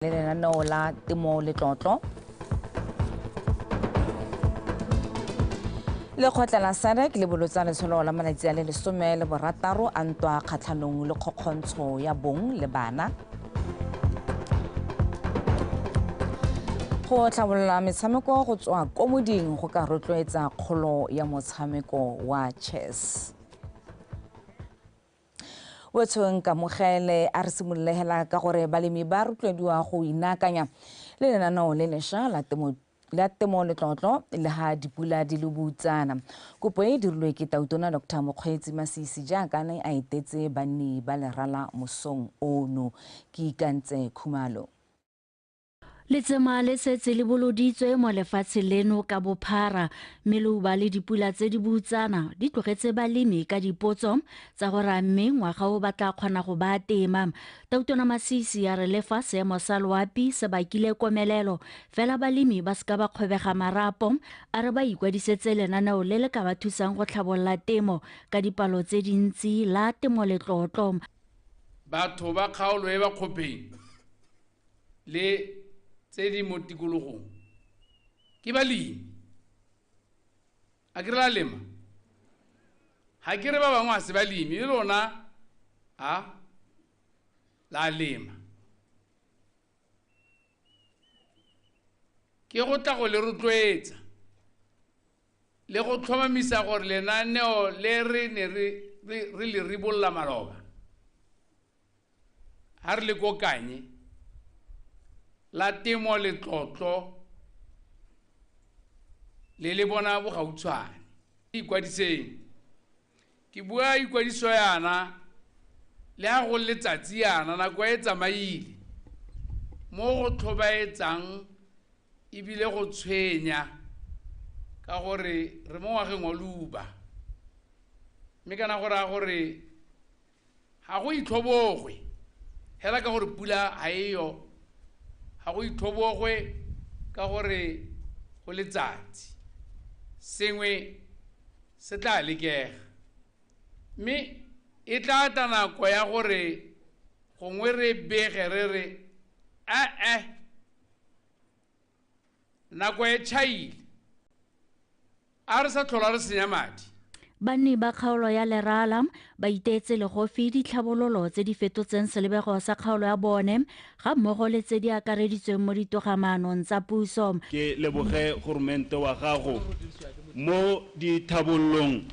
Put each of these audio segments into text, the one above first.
Le lenaneo la Temo Letlotlo. Lekgotla la SADC le bolotsa letsholo la malatsi a le 16 a ntwa kgatlhanong le kgokgontsho ya bong le bana. Go tlhabolola metshameko go tswa ko moding go ka rotloetsa kgolo ya motshameko wa chess. Wetshong Kamogele a re simollegela ka gore balemi ba rotloediwa go inaakanya le lenaneo le lešwa la temo la temo letlotlo le ha dipula di le boutsana. Kopo e dirilwe ke Tautona Dr. Mokgweetsi Masisi jaaka ne a etetse banni ba Lerala mosong ono. Ke Ikantse Khumalo. Letsema le setse le boloditswe mo lefatsheng leno ka bophara, mme leuba le dipula tse di boutsana di tlogetse balemi ka dipotso tsa gore a mme ngwaga o ba tla kgona go ba tema. Tautona Masisi a re le fa seemo sa loapi se bakile komelelo, fela balemi ba seka ba kgobega marapo, a re ba ikwadisetse lenaneo le le ka ba thusang go tlhabolola temo ka dipalo tse dintsi la Temo Letlotlo. Batho ba kgaolo e ba kgopeng le tse di mo tikologong ke balemi. A ke re la lema? Ha ke re ba bangwe ga se balemi, le lona a la lema. Ke go tla go le rotloetsa le go tlhomamisa gore lenaneo le re ne re le ribolola maloba ha re le ko Kanye la Temo Letlotlo le le bona bogautshwane. Ikwadiseng. Ke bua ikwadiso yana le ha go letsatsi yana nako e tsamaile mo go tlhobaetsang ebile go tshwenya ka gore re mo ngwageng wa leuba, mme kana go raya gore ga go itlhobogwe hela ka gore pula ga e yo, ga go itlhobogwe ka gore go letsatsi, sengwe se tla lekega, mme e tla tla nako ya gore gongwe re bege re re ee nako e tšhaile, a re sa tlhola re senya madi. Banni ba kgaolo ya Lerala ba iteetse legofi ditlhabololo tse di fetotseng selebego sa kgaolo ya bone ga mmogo le tse di akareditsweng mo ditogamaanong tsa puso. Ke leboge goromente wa gago mo dithabololong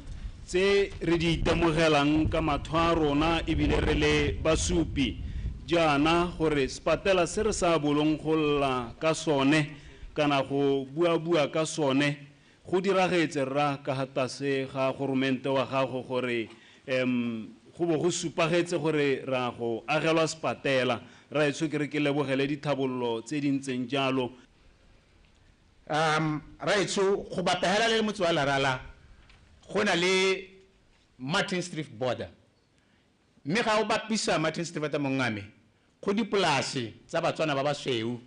tse re di itemogelang ka matho a rona ebile re le basupi jaana gore sepatela se re sa bolong go lla ka sone kana go bua-bua ka sone go diragetse rra ka ga tlase ga goromente wa gago gore go bo go supagetse gore ra go agelwa sepatela. Raetsho ke re ke lebogele dithabololo tse di ntseng jalo. Raetsho go bapegela le motse wa Lerala go na le Martin Street border, mme ga o bapisa Martin Street mongame go dipolase tsa Batswana ba basweu,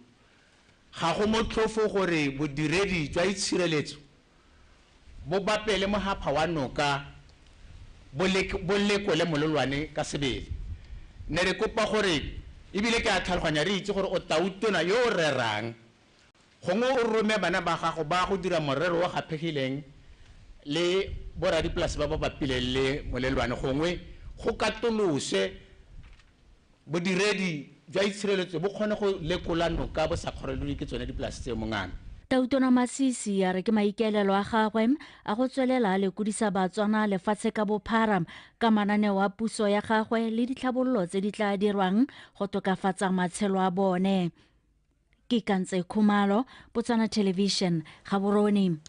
ga go motlhofo gore bodiredi jwa itshireletso bo bapele mohapha wa noka bo lekole mololwane ka sebele. Ne re kopa gore ebile ke a tlhaloganya re itse gore o tautona yo o rerang, gongwe o rome bana ba gago ba go dira morero wa gaphegileng le boradipolase ba ba bapileng le molelwane, gongwe go katolose bodiredi jwa itshireletso bo kgone go lekola noka bo sa kgorelediwe ke tsone dipolase tseo mongame. Tautona Masisi a re ke maikaelelo a gagwe a go tswelela a lekodisa Batswana lefatshe ka bophara ka mananeo a puso ya gagwe le ditlhabololo tse di tla dirwang go tokafatsa matshelo a bone. Ke Kantse Khumalo, Botswana Television, Gaborone.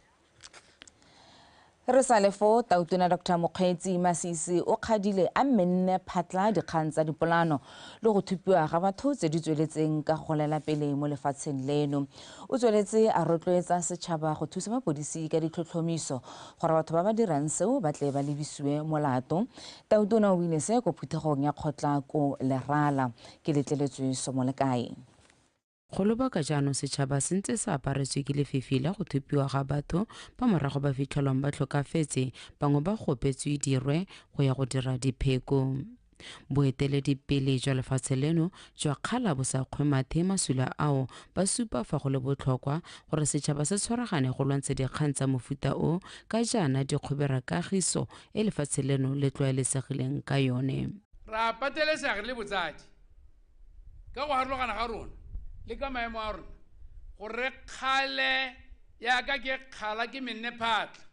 Re sa le fo, Tautona Dr. Mokgweetsi Masisi o kgadile a menne phatla dikgang tsa dipolano le go thupiwa ga batho tse di tsweletseng ka golela pele mo lefatsheng leno. O tsweletse a rotloetsa setšhaba go thusa mapodisi ka ditlhotlhomiso gore batho ba ba dirang seo ba tle ba lebisiwe molato. Tautona o buile se ko phuthegong ya kgotla ko Lerala. Ke letleletswe Somolekae. Go lobaka jaanong setšhaba se ntse se aparetswe ke lefifi la go thupiwa ga batho ba morago ba fitlhelwang ba tlhokafetse, bangwe ba gopetswe dirwe go ya go dira dipheko. Boeteledipele jwa lefatshe leno jwa kgala bo sa kgwe mathe masula ao, ba supa fa go le botlhokwa gore setšhaba se tshwaragane go lwantsha dikgang tsa mofuta o ka jaana di kgobera kagiso e lefatshe leno le tlwaelesegileng ka yone. Ra patelesega re le botsadi ka go harologana ga rona le ka maemo a rona gore re kgale yaka ke kgala ke menne phatla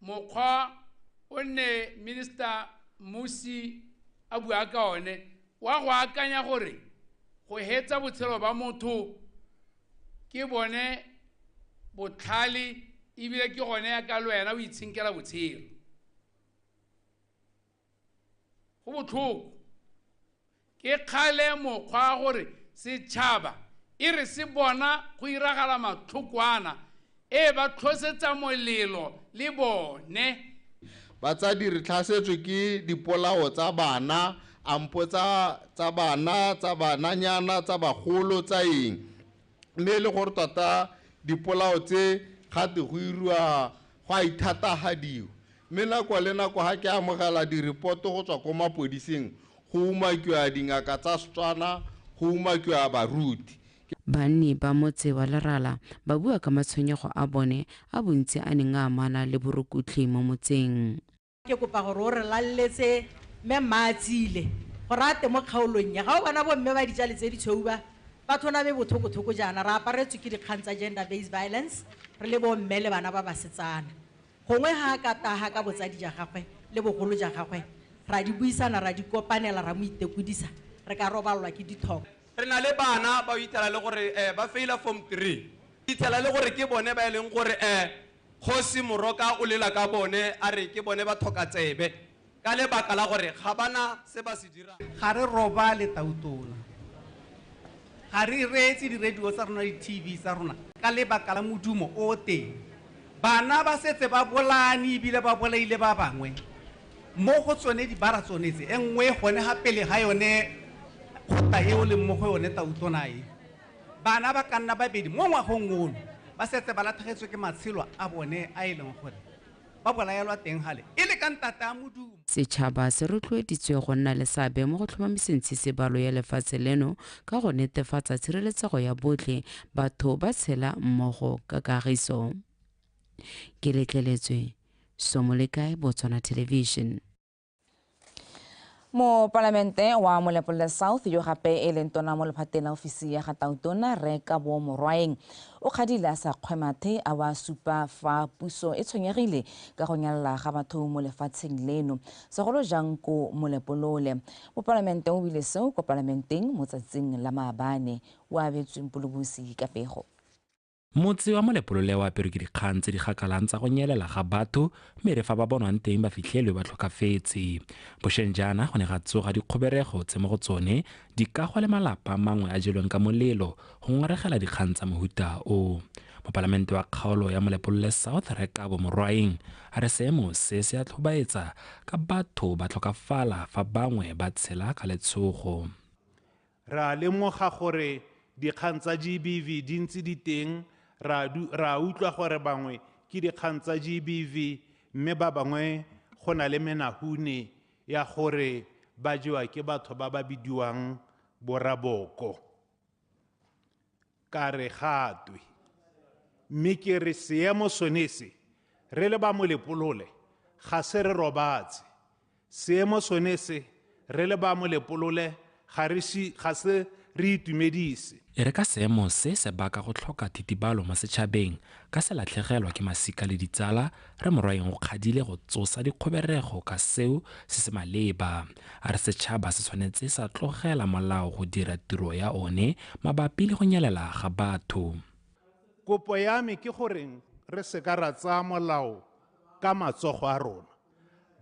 mokgwa o nne Minister Mmusi a bua ka one wa go akanya gore go hetsa botshelo ba motho ke bone botlhale ebile ke gone ya ka le wena o itshenkela botshelo. Go botlhoko ke kgale mokgwa gore setšhaba e re se bona go iragala matlhokwana e ba tlhosetsa molelo le bone. Batsadi re tlhasetswe ke dipolao tsa bana, ampo tsa bana, tsa bananyana, tsa bagolo, tsa eng. Mme e le gore tota dipolao tse gate go iriwa go a ithatahadiwa. Mme nako le nako ha ke amogela diripoto go tswa ko mapodising, go umakiwa dingaka tsa Setswana, go umakiwa baruti. Banni ba motse wa Lerala ba bua ka matshwenyego a bone a bontsi a neng a amana le borukutlhi mo motseng. Ke kopa gore o re laletse mme Mmatsile gore a te mo kgaolong ya ga o bona bomme ba dijale tse di tshweu ba batho na be botlhokotlhoko jaana re aparetswe ke dikgang tsa gender based violence re le bomme le bana ba basetsana. Gongwe ha a ka taga ka botsadi ja gagwe le bogolo ja gagwe ra di buisana ra di kopanela ra mo itekodisa re ka robalwa ke dithoko. Re na le bana ba ithela le gore ba faila form 3. Ithela le gore ke bone ba e leng gore Kgosi Moroka o lela ka bone a re ke bone ba tlhoka tsebe ka lebaka la gore ga bana se ba se dirang. Ga re robale tautona, ga re reetse di-radio tsa rona, di-TV tsa rona ka lebaka la modumo o teng. Bana ba setse ba bolaane ebile ba bolaile ba bangwe mo go tsone dibara tsone tse, e nngwe gone ga pele ga yone kgotla eo leng mo go yone tautona e. Bana ba ka nna babedi mo ngwagong ono ba setse ba latlhegetswe ke matshelo a bone a e leng gore ba bolaelwa teng gale e le ka ntata a modumo. Setšhaba se rotloeditswe go nna le seabe mo go tlhomamiseng tshisibalo ya lefatshe leno ka go netefatsa tshireletsego ya botlhe batho ba tshela mmogo ka kagiso. Ke letleletswe Somolekae, Botswana Television. Mo palamente wa Molepolole South yo gape e leng tona mo lephateng la ofisi ya ga Tautona Rre Kabo Morwaeng o kgadile a sa kgwe mathe a wa supa fa puso e tshwenyegile ka go nyalela ga batho mo lefatsheng leno segolo jang ko Molepolole. Mopalamente o buile seo ko palamenteng mo tsatsing la maabane. O abetsweng Polobusi ka pego. Motse wa Molepolole o aperwe ke dikgang tse di gakalang tsa go nyelela ga batho mme re fa ba bonwang teng ba fitlhelwe ba tlhokafetse. Bošeng jaana go ne ga tsoga dikgoberego tse mo go tsone dikago le malapa mangwe a jelweng ka molelo go ngwaregela dikgang tsa mohuta o. Mopalamente wa kgaolo ya Molepolole South Rre Kabo Morwaeng a re seemo se se a tlhobaetsa ka batho ba tlhokafala fa bangwe ba tshela ka letshogo. Re a lemoga gore dikgang tsa GBV di ntse di teng, ra utlwa gore bangwe ke dikgang tsa GBV mme ba bangwe go na le menahune ya gore ba jewa ke batho ba ba bidiwang boraboko. Ka re gatwe mme ke re seemo sone se re le ba Molepolole ga se re robatse. Seemo sone se re le ba Molepolole ga se re itumedise. E re ka seemo se se baka go tlhoka thitibalo mo setšhabeng ka se latlhegelwa ke masika le ditsala, Rre Morwaeng o kgadile go tsosa dikgoberego ka seo se se maleba. A re setšhaba se tshwanetse sa tlogela molao go dira tiro ya one mabapi le go nyelela ga batho. Kopo ya me ke goreng re se ka ra tsaya molao ka matsogo a rona.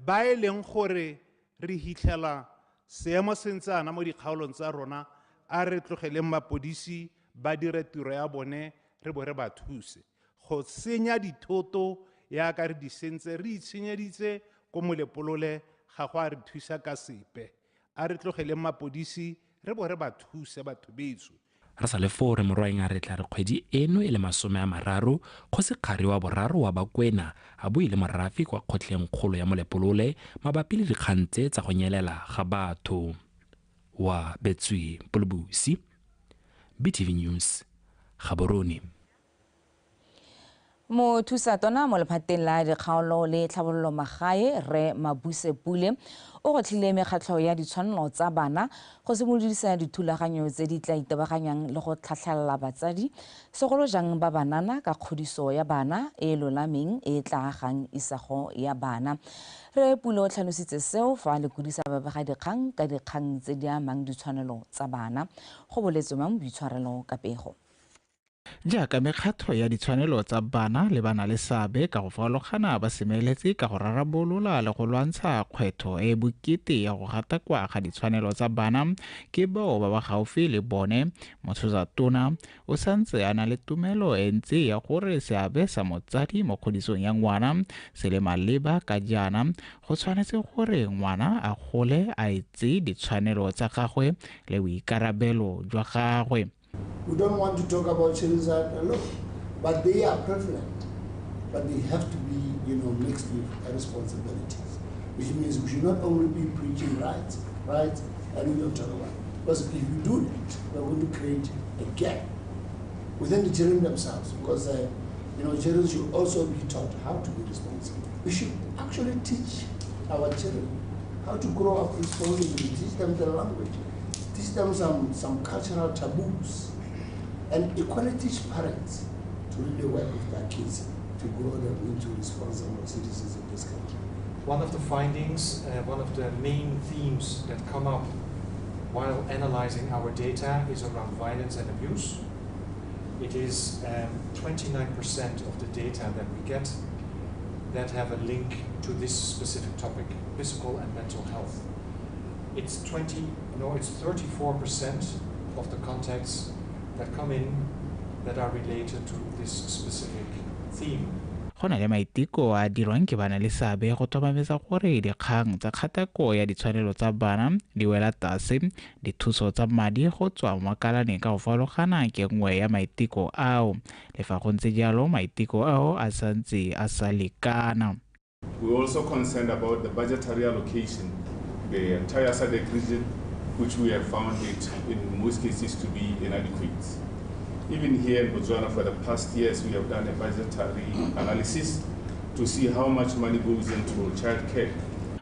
Ba e leng gore re hitlhela seemo se ntse ana mo dikgaolong tsa rona, a re tlogeleng mapodisi ba dire tiro ya bone re bo re ba thuse. Go senya dithoto yaka re di sentse, re itshenyeditse ko Molepolole ga go a re thusa ka sepe. A re tlogeleng mapodisi re bo re ba thuse batho betsho. Re sa le foo re morwaeng a re tla re kgwedi eno e le 30 kgosi Kgari wa boraro wa Bakwena a bue le morafe kwa kgotleng kgolo ya Molepolole mabapi le dikgang tse tsa go nyelela ga batho. Wa Betswe Polobusi, BTV News, Gaborone. Mothusa tona mo lephateng la dikgaolo le tlhabololo magae Rre Mabuse Pule o gotlhile mekgatlho ya ditshwanelo tsa bana go simolodisa dithulaganyo tse di tla itebaganyang le go tlhatlhelela batsadi segolo jang ba banana ka kgodiso ya bana e lolameng e tla agang isago ya bana. Rre Pule o tlhalositse seo fa a lekodisa babegadikgang ka dikgang tse di amang ditshwanelo tsa bana. Go boletswe mang boitshwarelo ka pego. Jaaka mekgatlho ya ditshwanelo tsa bana le bana le seabe ka go farologana ba semeletse ka go rarabolola le go lwantsha kgwetho e bokete ya go gatakwa ga ditshwanelo tsa bana ke bao ba ba gaufi le bone. Mothusa tona o santse a na le tumelo e ntsi ya gore seabe sa motsadi mo kgodisong ya ngwana se le maleba ka jaana go tshwanetse gore ngwana a gole a itse ditshwanelo tsa gagwe le boikarabelo jwa gagwe. We don't want to talk about children alone, but they are prevalent. But they have to be, mixed with responsibilities, which means we should not only be preaching rights, and we don't talk about it. Because if you do that, we're going to create a gap within the children themselves, because children should also be taught how to be responsible. We should actually teach our children how to grow up responsibly, teach them the language, teach them some cultural taboos, and equally teach parents to really work with their kids to grow them into responsible citizens of this country. One of the findings, one of the main themes that come up while analyzing our data is around violence and abuse. It is 29% of the data that we get that have a link to this specific topic, physical and mental health. It's 34% of the contacts that come in that are related to this specific theme. Go na le maiteko a dirwang ke bana le seabe go tlhomamisa gore dikgang tsa kgatako ya ditshwanelo tsa bana di wela tlase. Dithuso tsa madi go tswa mo makalaneng ka go farologana ke nngwe ya maiteko ao. Le fa go ntse jalo, maiteko ao a santse a sa lekana. We're also concerned about the budgetary allocation, the entire SADC region, which we have found it in most cases to be inadequate. Even here in Botswana, for the past years, we have done a budgetary analysis to see how much money goes into childcare.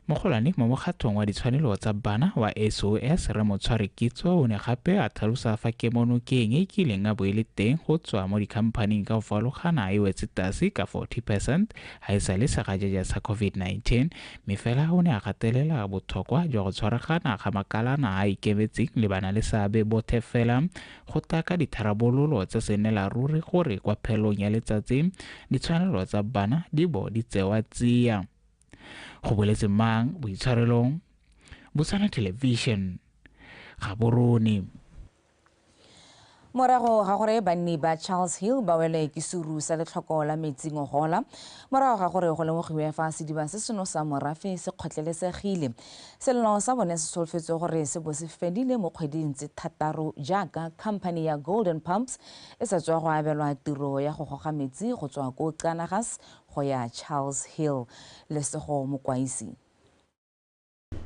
Mogolwane mo mokgatlhong wa ditshwanelo tsa bana wa SOS Rre Motshwari Kitso o ne gape a tlhalosa fa kemonokeng e kileng a bo e le teng go tswa mo dikhamphaning ka go farologana e wetse tlase ka 40% ga e sale segajaja sa COVID-19, mme fela o ne a gatelela botlhokwa jwa go tshwaragana ga makalana a ikemetseng le bana le seabe bothe fela go tla ka ditharabololo tsa senela ruri gore kwa phelong ya letsatsi ditshwanelo tsa bana di bo di tsewa tsia. Go boletse mang boitshwarelong, Botswana Television, Gaborone. Morago ga gore banni ba Charles Hill ba wele ke suru sa letlhoko la metsi ngogola, morago ga gore go lemogiwe fa sediba se seno sa morafe se kgotlelesegile. Sello sa bone se solofetswe gore se bo se fedile mo kgweding tse 6 jaaka company ya Golden Pumps e sa tswa go abelwa tiro ya go goga metsi go tswa ko Canagas go ya Charles Hill. Lesego Mokwaisi.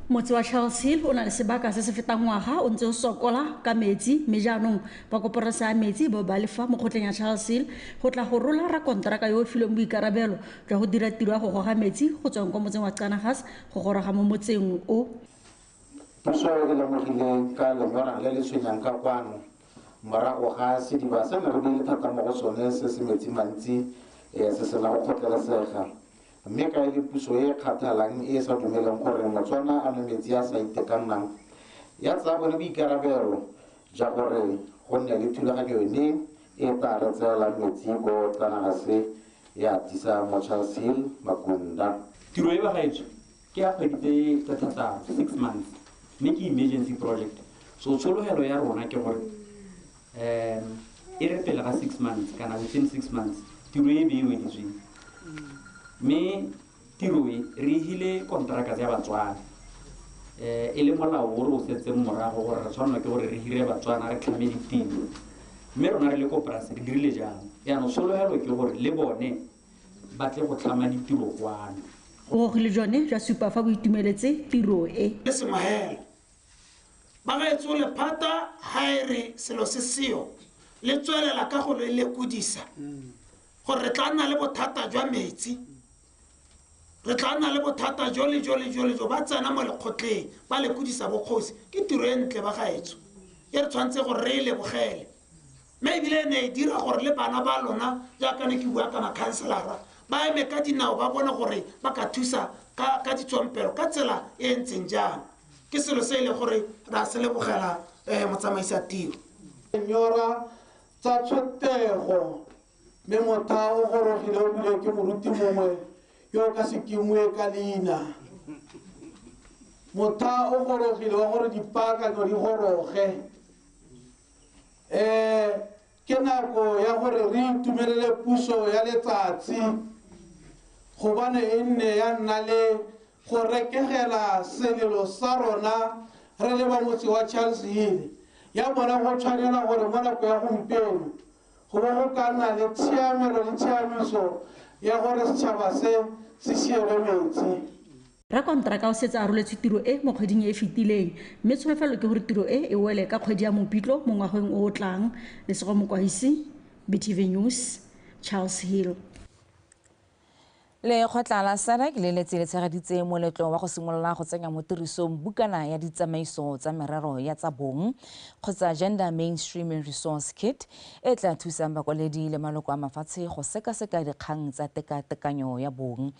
Motse wa Charles Hill o na le sebaka se se fetang ngwaga o ntse o sokola ka metsi, mme jaanong ba koporase ya metsi ba ba lefa mo kgotleng ya Charles Hill go tla go rola rakonteraka yo o filweng boikarabelo jwa go dira tiro ya go goga metsi go tswang kwa motseng wa Canagas go goroga mo motseng o. Puso e lemogile ka lenyora le le tshwenyang ka kwano morago ga sediba se ne re beile thata mo go sone se se metsi mantsi se sena go kgotlelesega, mme ka e le puso e kgathalang e sa dumeleng gore Motswana a nwe metsi a sa itekanang, ya tsaya bone boikarabelo ja gore go nne le thulaganyo yone e tla re tseelang metsi ko Canagas ya tisa mo Charles Hill Makunda. Tiro e bagaetsho ke ya kgwedi tse 6, 6 months, mme ke emergency project. So tshologelo ya rona ke gore e re pele ga 6 months kana within 6 months tiro e be e weditsweng. Mme tiro e re hile kontraka tsa Batswana, e le molao o re o setseng morago gore re tshwanela ke gore re hire Batswana re tlhame ditiro. Mme rona re le koporase re dirile jang? Jaanong tshologelo ke gore le bone ba tle go tlhama ditiro kwano. Bogogi le jone jwa supa fa bo itumeletse tiro e. Le sengwe hela. Bagaetsho lephata ha e re selo se seo le tswelela ka go le lekodisa gore re tla nna le bothata jwa metsi, re tla nna le bothata jo le jo le jo le jo. Ba tsena mo lekgotleng ba lekodisa bokgosi. Ke tiro e ntle bagaetsho e re tshwanetse gore re e lebogele, mme ebile e ne e dira gore le bana ba lona jaaka ne ke bua ka makhanselara ba eme ka dinao ba bone gore ba ka thusa ka ditsompelo ka tsela e ntseng jang. Ke selo se e le gore ra se lebogela motsamaisa tiro. Nyora tsa tshotego mme motha o gorogile o bile ke moruti mongwe yo ka se kengwe ka leina. Motha o gorogile wa gore dipaakanyo di goroge. Ke nako ya gore re itumelele puso ya letsatsi gobane e nne ya nna le go rekegela selelo sa rona re le ba motse wa Charles Hill. Ya bona go tshwanela gore mo nako ya gompieno go bo go ka nna le tshiamelo le tshiamiso ya gore setšhaba se se siele metsi. Rakonteraka o setse a roletswe tiro e mo kgweding e e fetileng, mme tsholofelo ke gore tiro e e wele ka kgwedi ya Mopitlo mo ngwageng o o tlang. Lesego Mokwaisi, BTV News, Charles Hill. Lekgotla la SADC le letse le tshegeditse moletlo wa go simolola go tsenya mo tirisong bukana ya ditsamaiso tsa merero ya tsa bong kgotsa Gender Mainstreaming Resource Kit e tla thusang bakwaledi le maloko a mafatshe go sekaseka dikgang tsa tekatekanyo ya bong.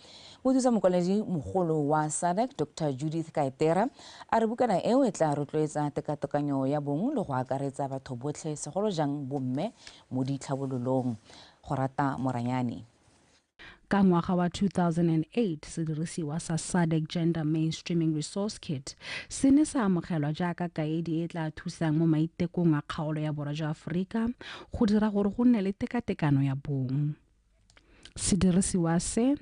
Mothusa mokwaledi mogolo wa SADC Dr Judith Kaitera a re bukana eo e tla rotloetsa tekatekanyo ya bong le go akaretsa batho botlhe segolo jang bomme mo ditlhabololong. Go rata Moranyane. Ka ngwaga wa 2008 sedirisiwa sa SADC Gender Mainstreaming Resource Kit se ne sa amogelwa jaaka kaedi e tla thusang mo maitekong a kgaolo ya borwa jwa Aforika go dira gore go nne le tekatekano ya bong. Sedirisiwa se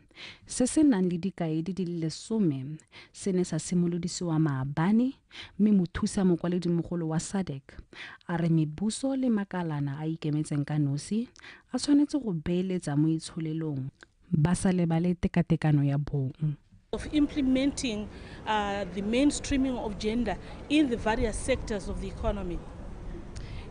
se se nang le dikaedi di le 10 se ne sa simolodisiwa maabane, mme mothusa mokwaledimogolo wa SADC a re mebuso le makalana a ikemetseng ka nosi a tshwanetse go beeletsa mo itsholelong ba sa lebale tekatekano ya bong. Of implementing the mainstreaming of gender in the various sectors of the economy,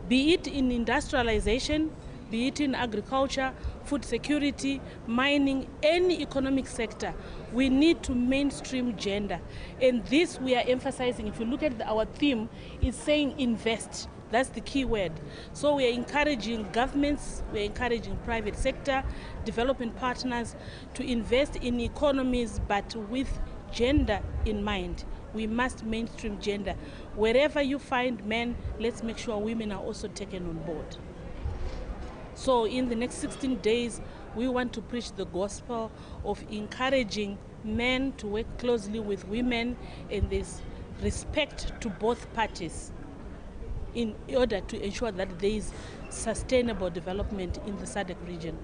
be it in industrialization, be it in agriculture, food security, mining, any economic sector, we need to mainstream gender. And this we are emphasizing. If you look at our theme, it's saying invest. That's the key word. So we are encouraging governments, we are encouraging private sector, development partners to invest in economies, but with gender in mind. We must mainstream gender. Wherever you find men, let's make sure women are also taken on board. So in the next 16 days, we want to preach the gospel of encouraging men to work closely with women in this respect to both parties in order to ensure that there is sustainable development in the SADC region.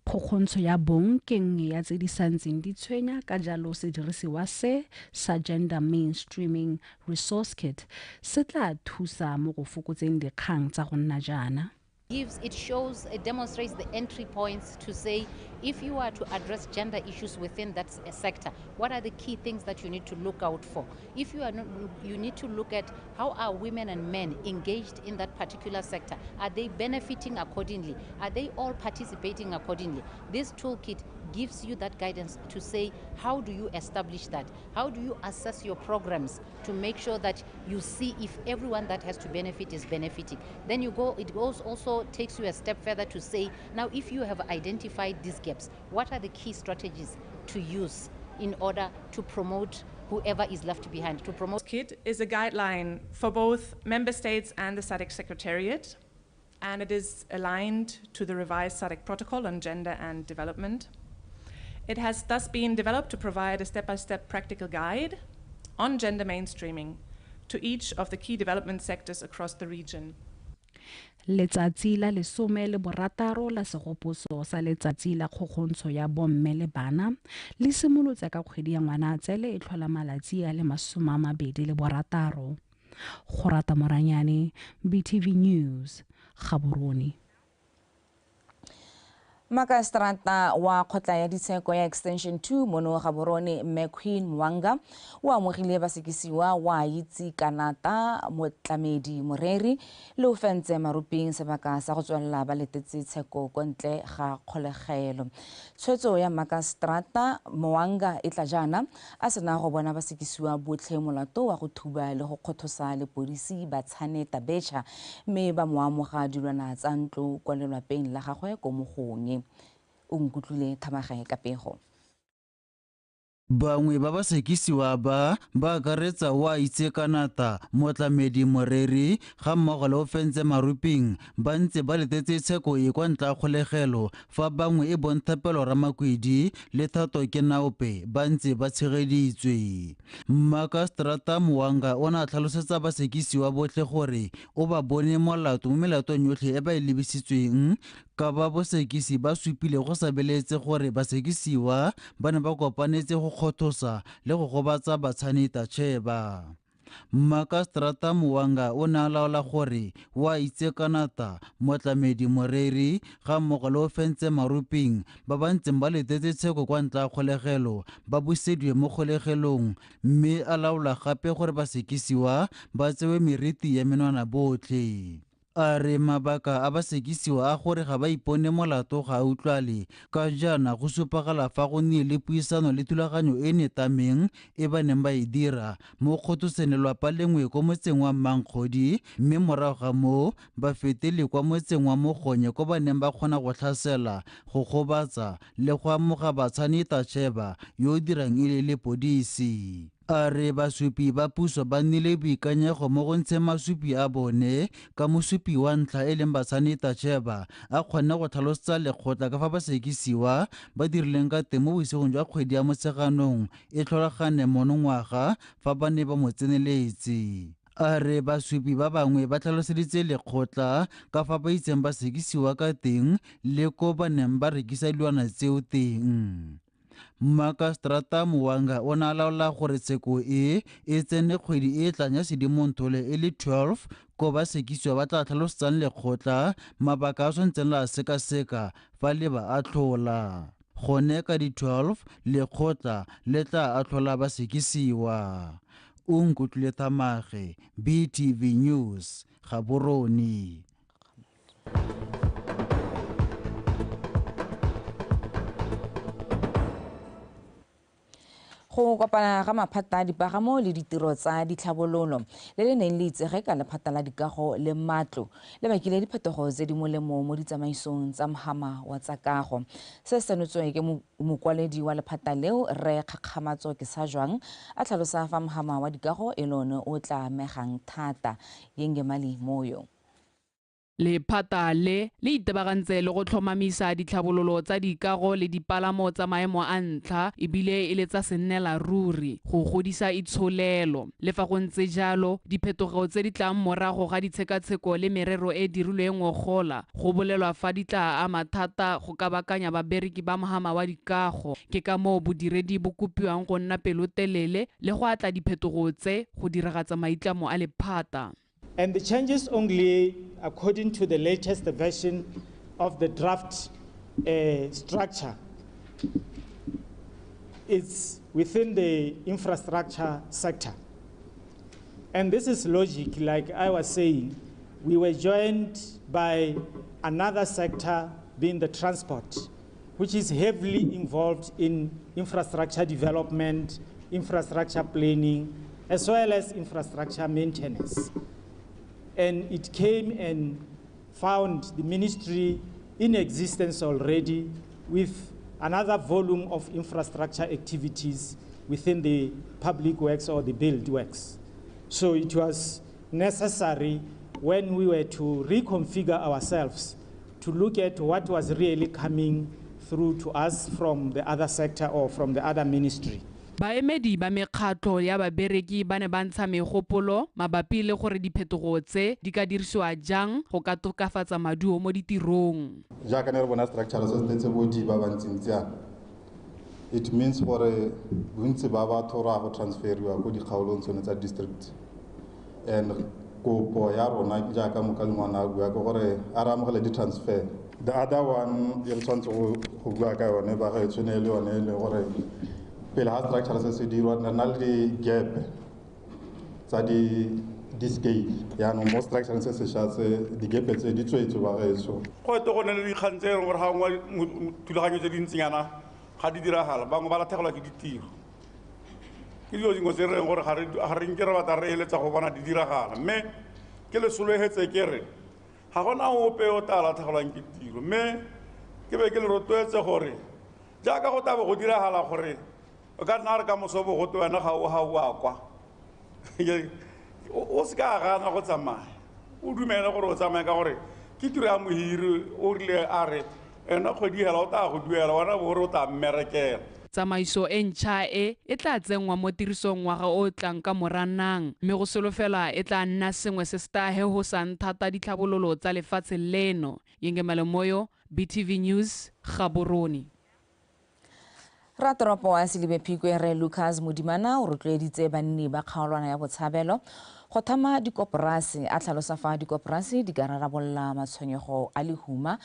Kgokgontsho ya bong ke nngwe ya tse di santseng di tshwenya, ka jalo sedirisiwa se sa Gender Mainstreaming Resource Kit se tla thusa mo go fokotseng dikgang tsa go nna jaana. It shows, it demonstrates the entry points to say, if you are to address gender issues within that sector, what are the key things that you need to look out for? If you are not, you need to look at how are women and men engaged in that particular sector? Are they benefiting accordingly? Are they all participating accordingly? This toolkit gives you that guidance to say, how do you establish that? How do you assess your programs to make sure that you see if everyone that has to benefit is benefiting? Then you go, it goes also takes you a step further to say, now if you have identified these gaps, what are the key strategies to use in order to promote whoever is left behind, to promote? KIT is a guideline for both member states and the SADC Secretariat, and it is aligned to the revised SADC Protocol on Gender and Development. It has thus been developed to provide a step-by-step practical guide on gender mainstreaming to each of the key development sectors across the region. Letsatsi la 16 la segopotso sa letsatsi la kgokgontsho ya bomme le bana le simolotse ka kgwedi ya Ngwanatsele e tlhola malatsi a le 26. Go rata Moranyane, BTV News, Gaborone. Makaseterata wa kgotla ya ditsheko ya Extension 2 mono Gaborone Mme Queen Mwanga o amogile basekisiwa wa itse kanata motlamedi moreri le o fentse maruping sebaka sa go tswelela ba letetse tsheko kwa ntle ga kgolegelo. Tshwetso ya makaseterata Mwanga e tla jaana a sena go bona basekisiwa botlhe molato wa go thuba le go kgothosa lepodisi ba Tshane Tabetšha mme ba mo amoga dilwana tsa ntlo kwa lelwapeng la gagwe ko Mogongwe. O nkutlwile Thamagae ka pego. Bangwe ba basekisiwa ba ba akaretsa wa itse kanata motlamedi moreri ga mmogo le o fentse maruping ba ntse ba letetse tsheko e kwa ntle ga kgolegelo, fa bangwe e bong Thapelo Ramakwedi le Thato Kenaope ba ntse ba tshegeditswe. Makaseterata Mwanga o ne a tlhalosetsa basekisiwa botlhe gore o ba bone molato mo melatong yotlhe e ba e lebisitsweng, ka ba bosekisi ba supile go sa beletse gore basekisiwa ba ne ba kopanetse go kgothosa le go gobatsa Batshane Tacheba. Makaseterata Mwanga o ne a laola gore wa itse kanata motlamedi moreri ga mmogo le o fentse maruping ba ba ntseng ba letetse tsheko kwa ntle ga kgolegelo ba busediwe mo kgolegelong, mme a laola gape gore basekisiwa ba tsewe meriti ya menwana botlhe. A re mabaka a basekisiwa a gore ga ba ipone molato ga a utlwale, ka jaana go supagala fa go nnile le puisano le thulaganyo e netameng e ba neng ba e dira mo kgothoseng lelwapa lengwe ko motseng wa Mmankgodi, mme morago ga moo ba fetele kwa motseng wa Mogonye ko ba neng ba kgona go tlhasela, go gobatsa le go amoga Batshane Tacheba yo o dirang e le lepodisi. A re basupi ba puso ba nnile boikanyego mo go ntsheng masupi a bone, ka mosupi wa ntlha e leng Batshane Tacheba a kgonne go tlhalosetsa lekgotla ka fa basekisiwa ba dirileng ka teng mo bosigong jwa kgwedi ya Motsheganong e tlholagane monongwaga fa ba ne ba mo tseneletse. A re basupi ba bangwe ba tlhaloseditse lekgotla ka fa ba itseng basekisiwa ka teng le ko ba neng ba rekisa dilwana tseo teng. Makaseterata Mwanga o ne a laola gore tsheko e e tsene kgwedi e tlang ya Sedimonthole e le 12, ko basekisiwa ba tla tlhalosetsang lekgotla mabaka a tshwanetseng la sekaseka fa le ba atlhola. Gone ka di 12 lekgotla le tla atlhola basekisiwa. O nkutlwile Thamage, BTV News, Gaborone. Go kopana ga maphata a dipagamo le ditiro tsa ditlhabololo le le neng le itsege ka lephata la dikago le matlo le bakile diphetogo tse di molemo mo ditsamaisong tsa mohama wa tsa kago. Se se senotswe ke mokwaledi wa lephata leo Rre Kgakgamatso Kesajwang a tlhalosa fa mohama wa dikago e le one o tla amegang thata. Yengemali Moyo. Lephata le le itebagantse le go tlhomamisa ditlhabololo tsa dikago le dipalamo tsa maemo a ntlha ebile e le tsa sennela ruri go godisa itsholelo. Le fa go ntse jalo, diphetogo tse di tlang morago ga ditshekatsheko le merero e dirilweng ngogola go bolelwa fa di tla ama thata go kabakanya babereki ba mohama wa dikago. Ke ka moo bodiredi bo kopiwang go nna pelotelele le go atla diphetogo tse go diragatsa maitlamo a lephata. And the changes only according to the latest version of the draft structure. It's within the infrastructure sector. And this is logic, like I was saying, we were joined by another sector being the transport, which is heavily involved in infrastructure development, infrastructure planning, as well as infrastructure maintenance. And it came and found the ministry in existence already with another volume of infrastructure activities within the public works or the build works. So it was necessary when we were to reconfigure ourselves to look at what was really coming through to us from the other sector or from the other ministry. Baemedi ba mekgatlho ya babereki ba ne ba ntsha megopolo mabapi le gore diphetogo tse di ka dirisiwa jang go ka tokafatsa maduo mo ditirong. Jaaka ne re bona structure se tletse bodi ba bantsintsi yana, it means gore bontsi ba batho ra go transferiwa ko dikgaolong tsone tsa district, and Kopo ya rona jaaka mokalengwana a bua ke gore a re amogele di-transfer. The other one e re tshwanetse go bua ka yone ba gaetsho ne e le yone e le gore pele ga structure se se dirwa re na le di-gap tsa di-scale, yaanong mo structure se sešwa tse di-gap tse di tswetswe ba gaetsho. Go ete go ne le dikgang tse e leng gore ga nngwe thulaganyo tse dintsinyana ga di diragala, bangwe ba latlhegelwa ke ditiro. Ke dilo dingwe tse re reng gore ga re nke re batla re eletsa go bona di diragala, mme ke le sologetse ke re ga gona ope o tla latlhegelwang ke tiro. Mme ke be ke le rotloetse gore jaaka go tla bo go diragala gore o ka nna re ka moso bo gote wena ga o a kwa, o se ka gana go tsamaya, o dumele gore o tsamaye ka gore ke tiro ya mohiri o rile a re ena kgwedi hela o tla go duela, wena bo gore o tla mmerekela. Tsamaiso e ntšha e e tla tsenngwa mo tirisong ngwaga o tlang ka Moranang, mme go solofela e tla nna sengwe se se tla hehosang thata ditlhabololo tsa lefatshe leno. Yengemelo Moyo, BTV News, Gaborone. Ratoropo wa Selibe Phikwe Rre Lucas Modimana o rotloeditse banni ba kgaolwana ya Botshabelo go thama dikoporasi, a tlhalosa fa dikoporasi di ka rarabolola matshwenyego a lehuma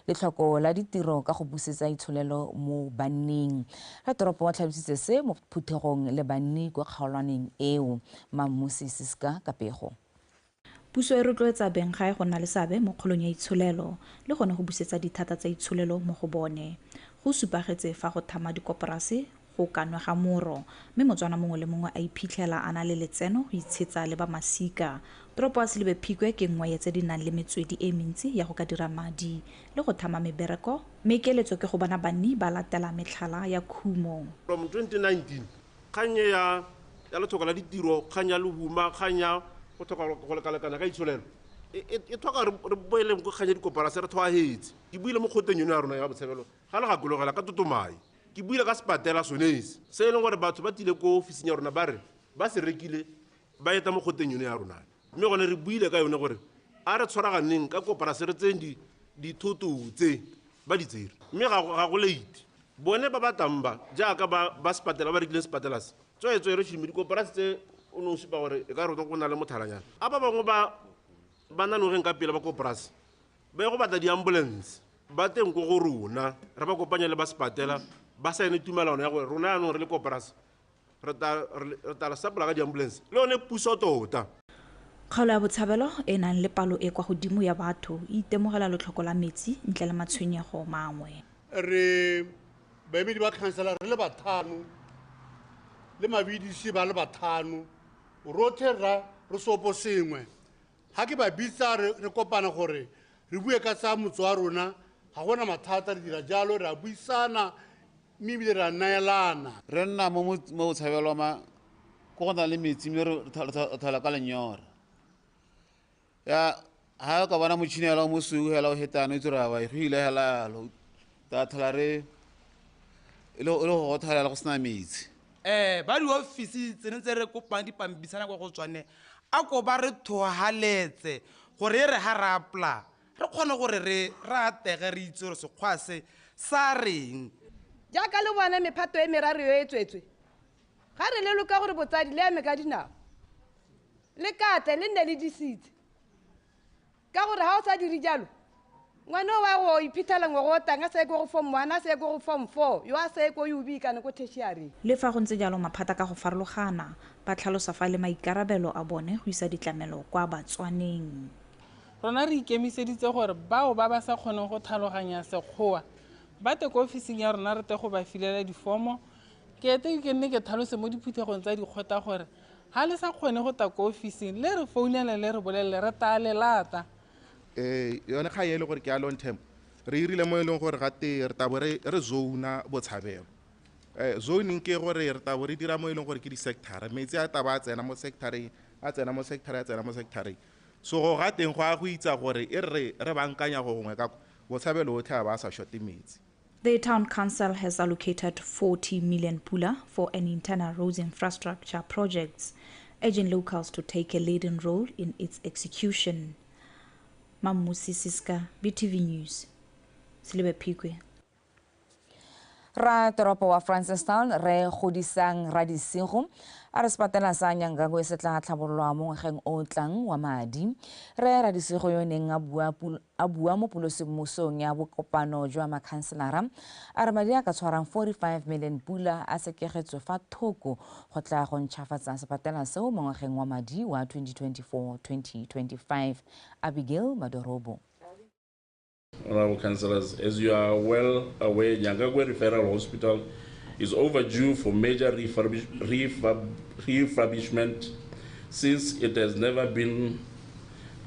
le tlhoko la ditiro ka go busetsa itsholelo mo banning. Ratoropo wa tlhalositse se mo phuthegong le banni kwa kgaolwaneng eo. Mammusi Siska ka pego. Puso e rotloetsa benggae go nna le seabe mo kgolong ya itsholelo le gone go busetsa dithata tsa itsholelo mo go bone. Go supagetse fa go thama dikoporasi go ka nwega moro, mme Motswana mongwe le mongwe a iphitlhela a na le letseno go itshetsa le ba masika. Toropo ya Selibe Phikwe ke nngwe ya tse di nang le metswedi e mentsi ya go ka dira madi le go thama mebereko, mme keletso ke go bona banni ba latela metlhala ya khumo. From 2019, kgang ya letlhoko la ditiro, kgang ya lehuma, kgang ya go tlhoka go lekalekana ka itsholelo e tlhoka re boeleng ko kgang ya dikoporasi re tlhoahetse. Ke buile mo kgoteng yone ya rona ya Botshabelo ga le gakologela ka totomae, ke buile ka sepatela sone se e leng gore batho ba tile ko ofising ya rona ba re ba se rekile ba eta mo kgoteng yone ya rona, mme gone re buile ka yone gore a re tshwaraganeng ka koporasi re tseng dithoto tse ba di tsere, mme ga go late. Bone ba batlang ba jaaka ba sepatela ba rekileng sepatela se tsweetswe re šhime dikoporasi tse o ne o supa gore e ka re go na le mothalanyana. A ba bangwe ba nanogeng ka pele ba koporasi ba ye go batla di-ambulance ba teng ko go rona, re ba kopanya le ba sepatela ba saene tumelano ya gore rona yaanong re le koporasi re tla re sapola ka di-ambulance le yone puso tota. Kgaolo ya Botshabelo e nang le palo e kwa godimo ya batho e itemogela letlhoko la metsi ntle le matshwenyego mangwe. Re baemedi ba khansela re le bathano le mabidisi ba le bathano, rotlhe re sopo sengwe. Ga ke ba bitsa re kopana gore re bue ka tsa motse wa rona, ga gona mathata, re dira jalo, re a buisana mme ebile re a neelana. Re nna mo Botshabelo ma ko go na le metsi mme re thola ka lenyora. Ya ha o ka bona motšhini hela o mosweu hela o hetana o itse gore awa go ile hela yalo, ta thola re e le go gothala go sena metsi. Ba diofisi tse ntse re kopang dipampitshana kwa go tswane a ko ba re thohaletse gore e re ha re apply re kgone gore re atege re itse gore sekgwa se sa reng. Jaaka le bona mephato e meraro yo e tswetswe, ga re le loka gore botsadi le ame ka dinao le katle le nne le disitse, ka gore ha o sa dire jalo ngwana wa go iphitlhela ngwe go tang a sa ye ko go form 1 a sa ye ko go form 4 yo a sa ye ko UB kana ko tertiary. Le fa go ntse jalo maphata ka go farologana ba tlhalosa fa le maikarabelo a bone go isa ditlamelo kwa Batswaneng. Rona re ikemiseditse gore bao ba ba sa kgoneng go tlhaloganya sekgowa ba te ko ofising ya rona re te go ba filela difomo. Ke ete ke nne ke tlhalose mo diphuthegong tsa dikgotla gore ha le sa kgone go ta ko ofising le re founele le re bolelele re tla le lata. Yone kgang e le gore ke ya long term re irile mo e leng gore gate re tabo re zona Botshabelo. Zoning ke gore re tabo re dira mo e leng gore ke di-sector, metsi a taba a tsena mo sectoreng, a tsena mo sectoreng, a tsena mo sectoreng. So go ga teng go a go itsa gore e re re bankanya go gongwe ka Botshabelo otlhe a ba sa shote metsi. The town council has allocated 40 million pula for an internal roads infrastructure projects, urging locals to take a leading role in its execution. Mammusi Siska, BTV News, Selibe Phikwe. Ra toropo wa Francistown re godisang Radisigo a re sepatela sa Nyangangwe se tla tlhabololwa mo ngwageng o tlang wa madi. Re Radisigo yo neng a bua mo pulosemmusong ya bokopano jwa makhanselara a re madi a ka tshwarang 45 million pula a sekegetswe fa thoko go tla go ntšhafatsa sepatela seo mo ngwageng wa madi wa 2024-2025. Abigail Madorobo. Honorable Councillors, as you are well aware, Nyangangwe Referral Hospital is overdue for major refurbishment since it has never been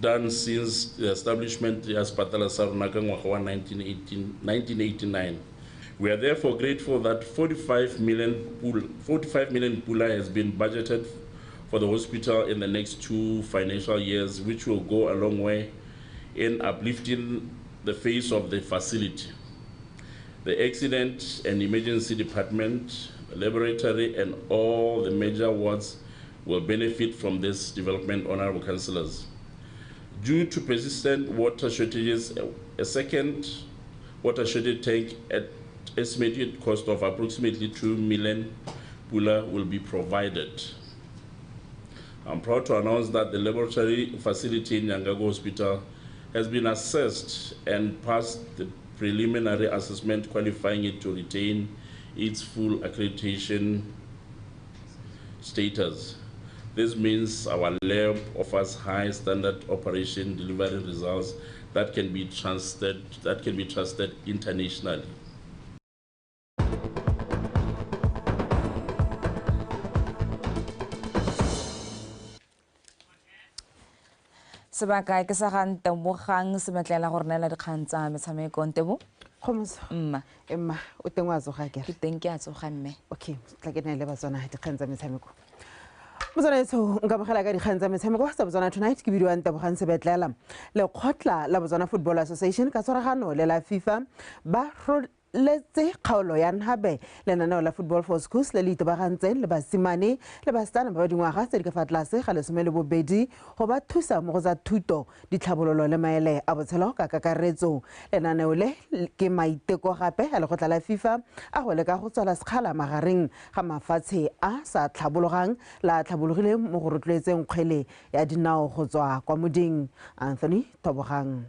done since the establishment ya sepatela sa rona ka ngwaga wa 1989. We are therefore grateful that 45 million pula has been budgeted for the hospital in the next 2 financial years, which will go a long way in uplifting the face of the facility. The accident and emergency department, the laboratory, and all the major wards will benefit from this development, honorable councillors. Due to persistent water shortages, a second water shortage tank at estimated cost of approximately 2 million pula will be provided. I'm proud to announce that the laboratory facility in Nyangangwe Hospital has been assessed and passed the preliminary assessment, qualifying it to retain its full accreditation status. This means our lab offers high standard operation, delivering results that can be trusted internationally. Sebaka ke sa ga Ntebogang se metlela go re neela dikgang tsa metshameko. Ntebo? Kgomotso. Mma. Mma, o teng wa tsoga kere? Ke teng ke a tsoga mme. Okay, tla ke neele Batswana dikgang tsa metshameko. Motswana etsho nka mogela ka dikgang tsa metshameko tsa Botswana Tonight ke bidiwa Ntebogang Sebetlela. Lekgotla la Botswana Football Association ka tshwaragano le la FIFA ba letse kgaolo ya Nhabe lenaneo la Football for Schools le le itebagantseng le basimane le basetsana ba ba dingwaga tse di ka fa tlase ga 12 go ba thusa mo go tsa thuto, ditlhabololo le maele a botshelo ka kakaretso. Lenaneo le ke maiteko gape a lekgotla la FIFA a go leka go tswala sekgala magareng ga mafatshe a sa tlhabologang la tlhabologileng mo go rotloetseng kgwele ya dinao go tswa kwa moding. Anthony Tobogang.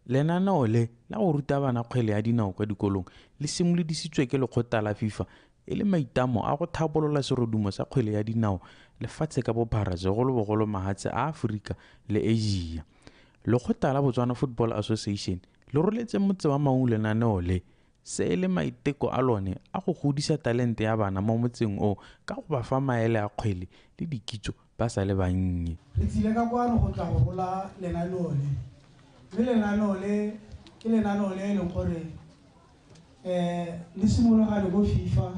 Lenaneo le la go ruta bana kgwele ya dinao kwa dikolong le simolodisitswe ke lekgotla la FIFA e le maitamo a go thabolola serodumo sa kgwele ya dinao lefatshe ka bophara, segolobogolo mahatshe a Aforika le Asia. Lekgotla la Botswana Football Association le roletse motse wa Maung lenaneo le se e le maiteko a lone a go godisa talente ya bana mo motseng o ka go ba fa maele a kgwele le dikitso ba sa le bannye. Re tsile ka kwano go tla go rola lenaneo le, mme lenaneo le ke lenaneo le e leng gore le simologane ko FIFA,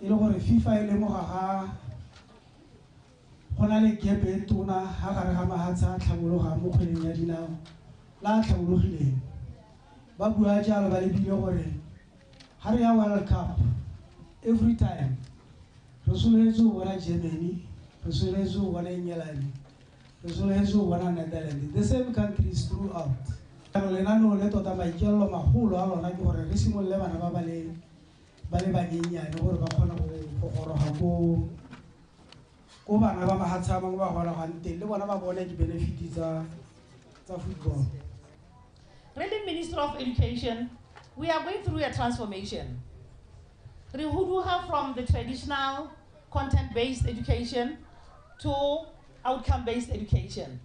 e le gore FIFA e lemoga ga go na le gap e tona ga gare ga mahatshe a tlhabologang mo kgweleng ya dinao la a tlhabologileng. Ba bua jalo ba lebile gore ga re ya World Cup every time re sologetse go bona Germany, re sologetse go bona England, re sologetse go bona Netherlands, the same countries throughout. Lenaneo le tota maikaelelo magolo a lona ke gore re simolole bana ba ba le banyenyane gore ba kgone go goroga ko bana ba mahatshe a mangwe ba gorogang teng, le bona ba bone di-benefit tsa football. Really, Minister of Education, we are going through a transformation. Re huduga from the traditional content-based education to outcome-based education.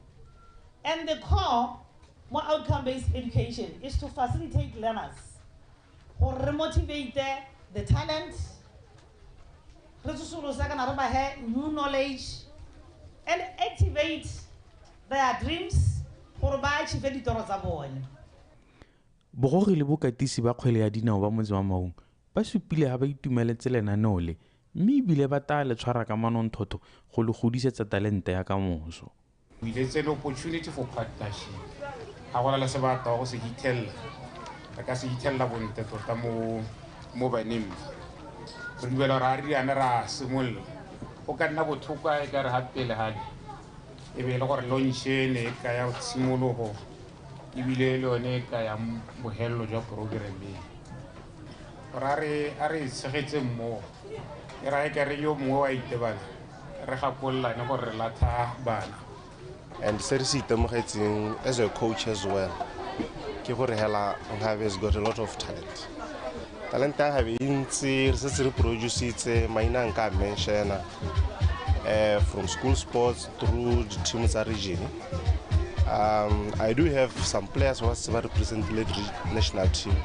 And the core more outcome-based education is to facilitate learners, go motivate the talent, new knowledge, and activate their dreams gore ba achieve ditoro tsa bone. Bogogi le bokatisi ba kgwele ya dinao ba motse wa Maung ba supile ha ba itumeletse lenaneo le, mme ebile ba tla le tshwara ka manonthotho go le godisetsa talente ya kamoso. It's an opportunity for partnership. Ha go na le se ba go se hithella, re ka se hithella bontle tota mo baneng. Re dumela gore ha re riana ra simolola, go ka nna botlhoko e ka re ga pele gale e be e le gore launch ene e ka ya tshimologo ebile le yone e ka ya bohelelo jwa program e. Gore a re tshegetse mmogo e raya ke re yo mongwe wa itebana re gakololane gore re latlha bana. And se re se itemogetseng as a coach as well ke gore hela Nkhabe has got a lot of talent. Talent ya Nkhabe e ntsi, re setse re producitse maina nka a mentiona from school sports through the team tsa region. I do have some players who ba representile the national team.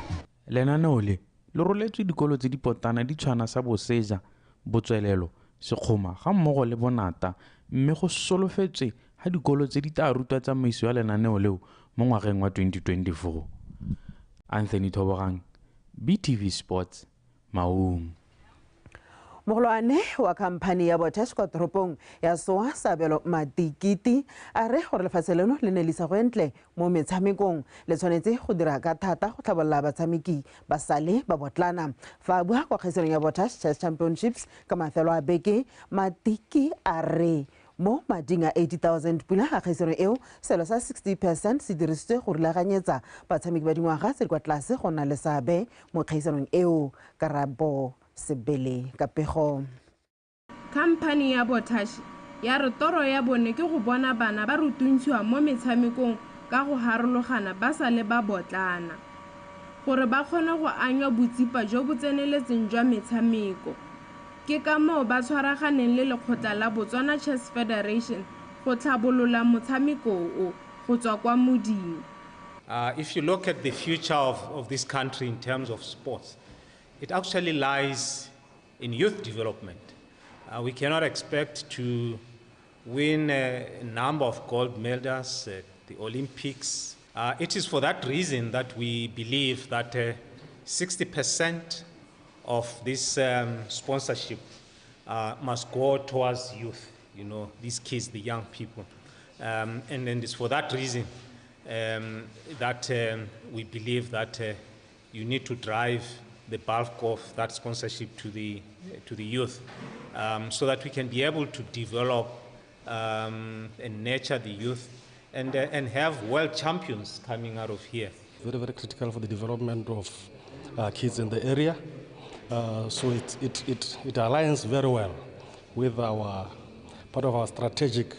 Lenaneo le le roletswe dikolo tse dipotana di tshwana sa Boseja, Botswelelo, Sekgoma ga mmogo le Bonata, mme go solofetswe ga dikolo tse di tla rutwa tsamaiso ya lenaneo leo mo ngwageng wa 2024. Anthony Thobogang, BTV Sports, Maung. Mogolwane wa khamphani ya Botash kwa toropong ya Soa, Sabelo Matikiti, a re gore lefatshe leno le ne le isa go entle mo metshamekong le tshwanetse go dira ka thata go tlhabolola batshameki ba sale ba botlana. Fa a bua kwa kgaisanong ya Botash Chess Championships ka mafelo a beke, Matiki a re mo mading a 80,000 pula a kgaisano eo, selo sa 60% se dirisitswe go rulaganyetsa batshameki ba dingwaga tse di kwa tlase go nna le seabe mo kgaisanong eo. Karabo Sebele ka pego. Khamphani ya Botash ya re toro ya bone ke go bona bana ba rutuntshiwa mo metshamekong ka go harologana ba sa le ba botlana, gore ba kgone go anywa botsipa jo bo tseneletseng jwa metshameko. Ke ka moo ba tshwaraganeng le lekgotla la Botswana Chess Federation go tlhabolola motshameko o go tswa kwa moding. If you look at the future of this country in terms of sports, it actually lies in youth development. We cannot expect to win a number of gold medals at the Olympics. It is for that reason that we believe that 60% of this sponsorship must go towards youth, you know, these kids, the young people. And then it's for that reason that we believe that you need to drive the bulk of that sponsorship to the youth, so that we can be able to develop and nurture the youth and have world champions coming out of here. Very, very critical for the development of kids in the area. So it aligns very well with our part of our strategic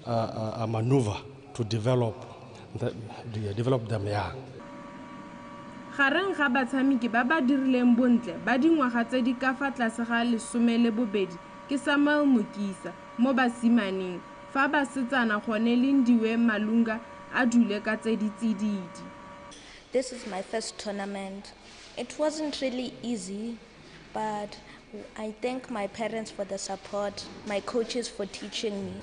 maneuver to develop them young. Gareng ga batshameki ba ba dirileng bontle ba dingwaga tse di ka fa tlase ga 12 ke Samuel Mokisa mo basimaneng, fa basetsana gone Lindiwe Malunga a dule ka tse di tsididi. This is my first tournament. It wasn't really easy, but I thank my parents for the support, my coaches for teaching me.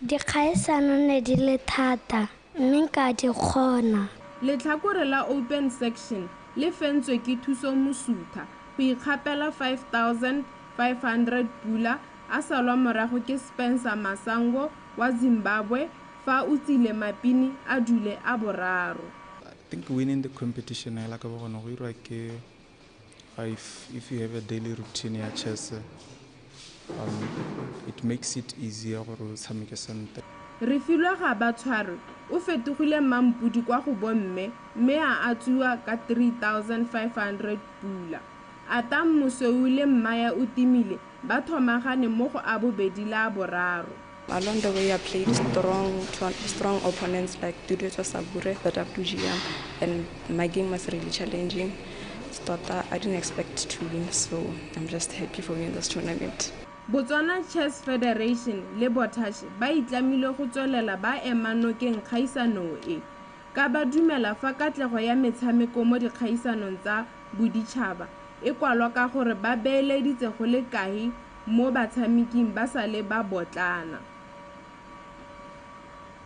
Dikgaisano ne di le thata, mme nka di kgona. Letlhakore la Open Section le fentswe ke Thuso Mosutha go ikgapela 5,500 pula, a salwa morago ke Spencer Masango wa Zimbabwe fa o tsile Mapini a dule a boraro. I think winning the competition, I like if you have a daily routine ya chess, it makes it easier gore o tshameke sentle. Refilwe ga ba tshwarwe o fetogile mampodi kwa go bomme mme a atswiwa ka 3,500 pula. Atam Mosweu le Mmaya o timile ba thomagane mo go a bobedi la boraro. Along the way, I played strong opponents like Duduetso Sabure, the WGM, and my game was really challenging. Tota, I didn't expect to win, so I'm just happy for winning this tournament. Botswana Chess Federation le Botash ba itlamile go tswelela ba ema nokeng kgaisano e, ka ba dumela fa katlego ya metshameko mo dikgaisanong tsa boditšhaba e kwalwa ka gore ba beeleditse go le kae mo batshameking ba sa le ba botlana.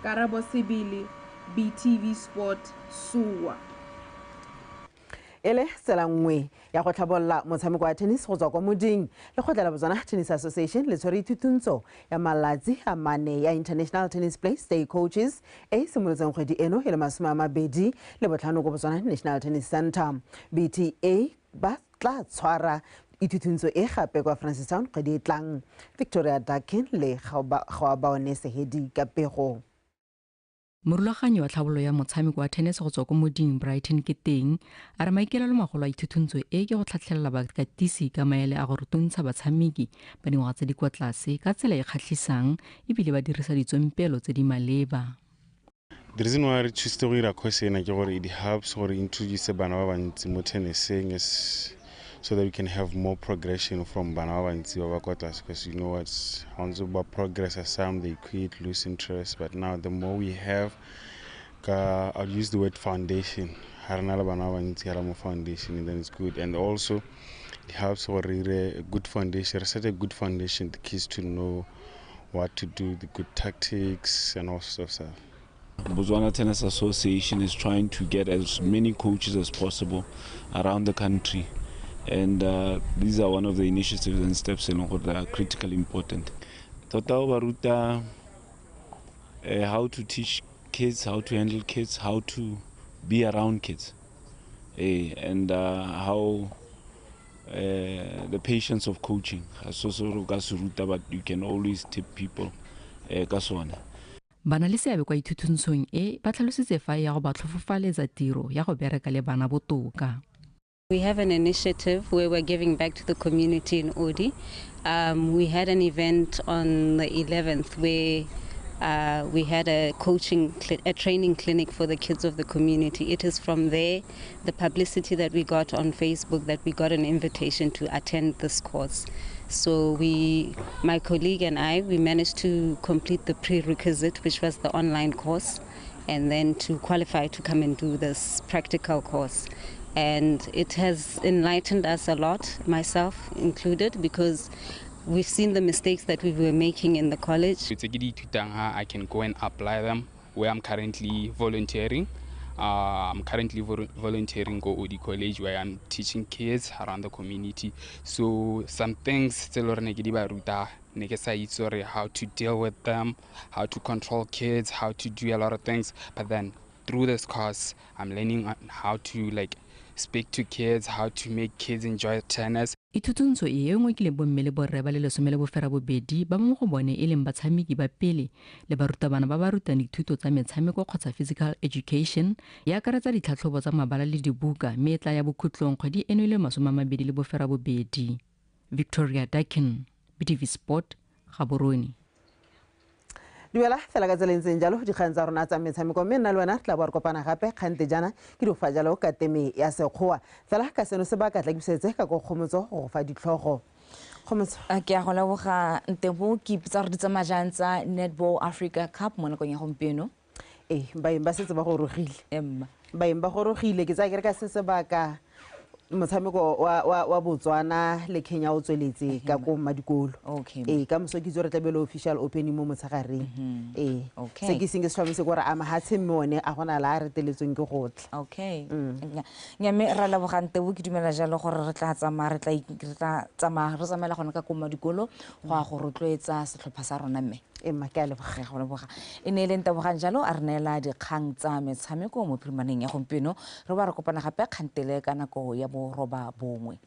Karabo Sebele, BTV Sport, Soa. Ele tsela nngwe ya go tlhabolola motshameko wa tennis go tswa kwa moding, lekgotla la Botswana Tennis Association le tshwere ithutuntsho ya malatsi a mane ya International Tennis Play Stay Coaches e e simolotseng kgwedi eno e le 25 ko Botswana National Tennis Center. BTA ba tla tshwara ithutuntsho e gape kwa Francistown kgwedi e tlang. Victoria Dakin le Gaobaone Sehedi ka pego. Morulaganyi wa tlhabololo ya motshameko wa tennis go tswa ko moding Brighton ke teng a re maikaelelo magolo a ithutuntsho e ke go tlhatlhelela bakatisi ka maele a go rutuntsha batshameki ba dingwaga tse di kwa tlase ka tsela e kgatlhisang ebile ba dirisa ditsompelo tse di maleba. The reason why re choose go dira course ena ke gore it helps gore introduce bana ba bantsi mo tenniseng so that we can have more progression from bana ba bantsi ba ba kwa tlase, because you know what, ha ntse ba progress, some they quit, lose interest, but now the more we have ka, I'll use the word foundation, ha re na le bana ba bantsi hela mo foundation, then it's good. And also it helps gore re dire a good foundation, re set a good foundation, the kids to know what to do, the good tactics and all sorts of stuff. Botswana Tennis Association is trying to get as many coaches as possible around the country, and these are one of the initiatives and steps that are critically important. Tota o ba ruta how to teach kids, how to handle kids, how to be around kids, and how the patience of coaching. So so re ka se ruta, but you can always tip people ka sone. Bana le seabe kwa ithutuntshong e ba tlhalositse fa ya go ba tlhofofaletsa tiro ya go bereka le bana botoka. We have an initiative where we're giving back to the community in Odi. We had an event on the 11th where we had a training clinic for the kids of the community. It is from there, the publicity that we got on Facebook, that we got an invitation to attend this course. So my colleague and I, we managed to complete the prerequisite, which was the online course, and then to qualify to come and do this practical course. And it has enlightened us a lot, myself included, because we've seen the mistakes that we were making in the college. It's a good thing I can go and apply them where I'm currently volunteering. I'm currently volunteering go Odi College, where I'm teaching kids around the community. So some things how to deal with them, how to control kids, how to do a lot of things. But then through this course, I'm learning on how to speak to kids, how to make kids enjoy tennis. Ithutuntsho e nngwe ke le bomme le borre ba le 18 ba mo go bone e leng batshameki ba pele le barutabana ba ba rutang dithuto tsa metshameko kgotsa physical education e akaretsa ditlhatlhobo tsa mabala le dibuka mme e tla ya bokhutlong kgwedi eno e le 28. Victoria Dakin, BTV Sport, Gaborone. Dumela fela ka tsela e ntseng jalo dikgang tsa rona tsa metshameko mme nna le wena re tla bo re kopana gape kgante jaana ke di go fa jalo ka teme ya sekgowa fela ka seno sebaka tla ke busetse ka ko Kgomotso go fa ditlhogo. Kgomotso, ke a go leboga Ntebo. Ke ipotsa gore di tsamaya jang tsa Netball Africa Cup mo nakong ya gompieno. Ee, baeng ba setse ba gorogile. Baeng ba gorogile, ke tsaya ke re ka se sebaka motshameko wa Botswana le Kenya o tsweletse ka ko Madikolo. Ee, ka moso ke itse gore tlabe le official opening mo motshegareng. Ee, se ke seng ke se tlhomamisa ke gore a mahatshe mme one a gona la a reteletsweng ke go tla. Okay. Mme ra leboga Ntebo, ke dumela jalo gore re tla tsamaya re tla re tsamaela gone ka ko Madikolo go a go rotloetsa setlhopha sa rona mme. Emma, ke a leboga. Go leboga. E ne e le Ntebogang jalo a re neela dikgang tsa metshameko mo phirimaneng ya gompieno. Re ba re kopana gape kgantele ka nako ya 9:30.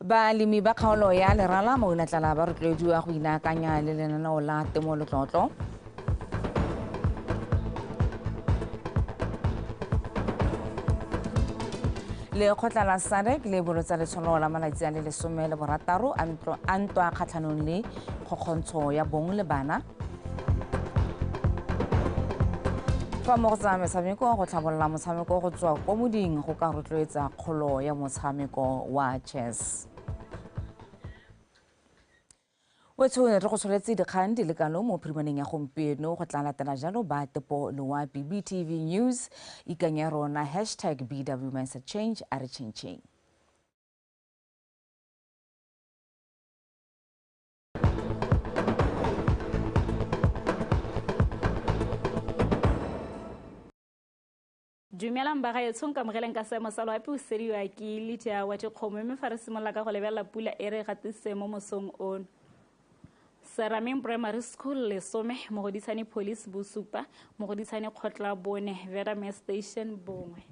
Balemi ba kgaolo ya Lerala Maunatlala ba rotloediwa go inaakanya le lenaneo la temo letlotlo. Lekgotla la SADC le bolotsa letsholo la malatsi a le 16 a ntwa kgatlhanong le kgokgontsho ya bong le bana. Fa mo go tsa metshameko go tlhabolola motshameko go tswa ko moding go ka rotloetsa kgolo ya motshameko wa chess. Wetso re go tsholetse dikgang di le kalo mo phirimaneng ya gompieno go tla latela jalo ba Tepo Loapi. BTV News ikanya rona #BW Mindset Change a re changing. Dumelang bagaetsho, nka amogeleng ka seemo sa loapi o sediwa ke Lydia wa Dikgomo, mme fa re simolola ka go lebelela pula e re gatisitseng mo mosong ono. Serameng Primary School 10, Mogoditshane Police 7, Mogoditshane Kgotla 4, Verame Station 1.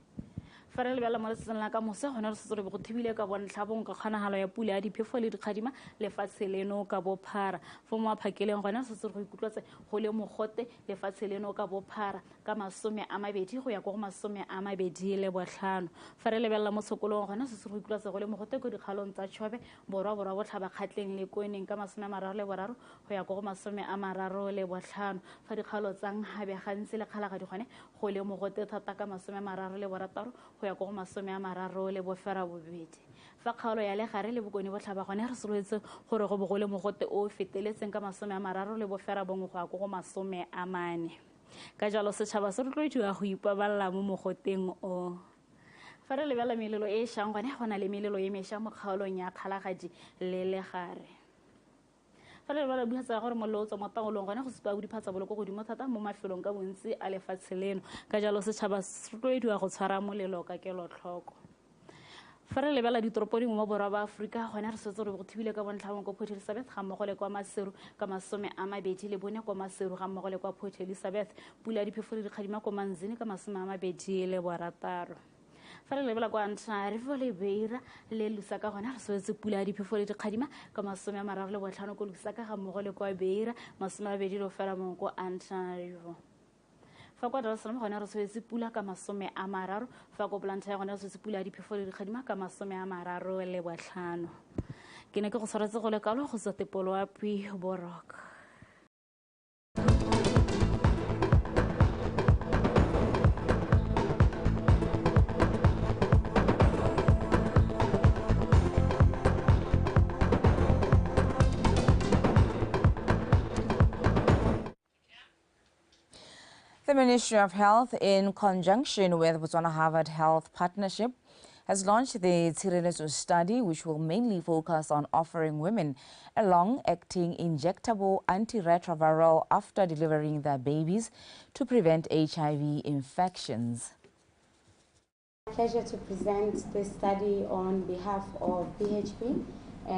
Fa re lebela mo letsatsing la ka moso gone re setse re be go thibile ka bontlhabong ka kgonagalo ya pula ya diphefo le dikgadima lefatshe leno ka bophara. Fo mo phakeleng gone re setse re go ikutlwatse go le mogote lefatshe leno ka bophara ka 20 go ya ko go 25. Fa re lebelela mo tshokolong gone re setse re go ikutlwatse go le mogote ko dikgaolong tsa Chobe, Borwa, Borwa Botlhaba, Kgatleng le Koneng ka 33 go ya ko go 35. Fa dikgaolo tsa Nhabe gantsi le Kgalagadi gone go le mogote thata ka 36 go ya ko go 38. Fa kgaolo ya Legare le Bokone Botlhaba gone re solofetse gore go bo go le mogote o feteletseng ka 39 go ya ko go 40. Ka jalo setšhaba se rotloediwa go ipabalela mo mogoteng o. Fa re lebela melelo e e šang gone go na le melelo e mešwa mo kgaolong ya Kgalagadi le Legare. Fa re lebala diphatsa gore mollo o tswa mo taolong gone go supa diphatsa boloko godimo thata mo mafelong ka bontsi a lefatshe leno. Ka jalo setšhaba se rotloediwa go tshwara molelo ka kelotlhoko. Fa re lebela ditoropo dingwe mo borwa ba Aforika gone re setse re go thibile ka bontlhabong ko Port Elizabeth ga mmogo le kwa Maseru ka 24 kwa Maseru ga mmogo le kwa Port Elizabeth. Pula ya diphefo le dikgadima ko Manzini ka 26. Fa re lebela kwa Antananarivo le Beira le Lusaka gone re soletse pula ya diphefo le dikgadima ka 35 ko Lusaka ga mmogo le kwa Beira 21 ko Antananarivo. Fa kwa Dar es Salaam gone re soletse pula ka 30, fa ko Blantyre gone re soletse pula ya diphefo le dikgadima ka 35. Ke ne ke go tshwaretse go le kalo go tswa Tepoloapi Borok. The Ministry of Health, in conjunction with Botswana Harvard Health Partnership, has launched the Tshireletso study, which will mainly focus on offering women a long-acting injectable antiretroviral after delivering their babies to prevent HIV infections. Pleasure to present this study on behalf of BHP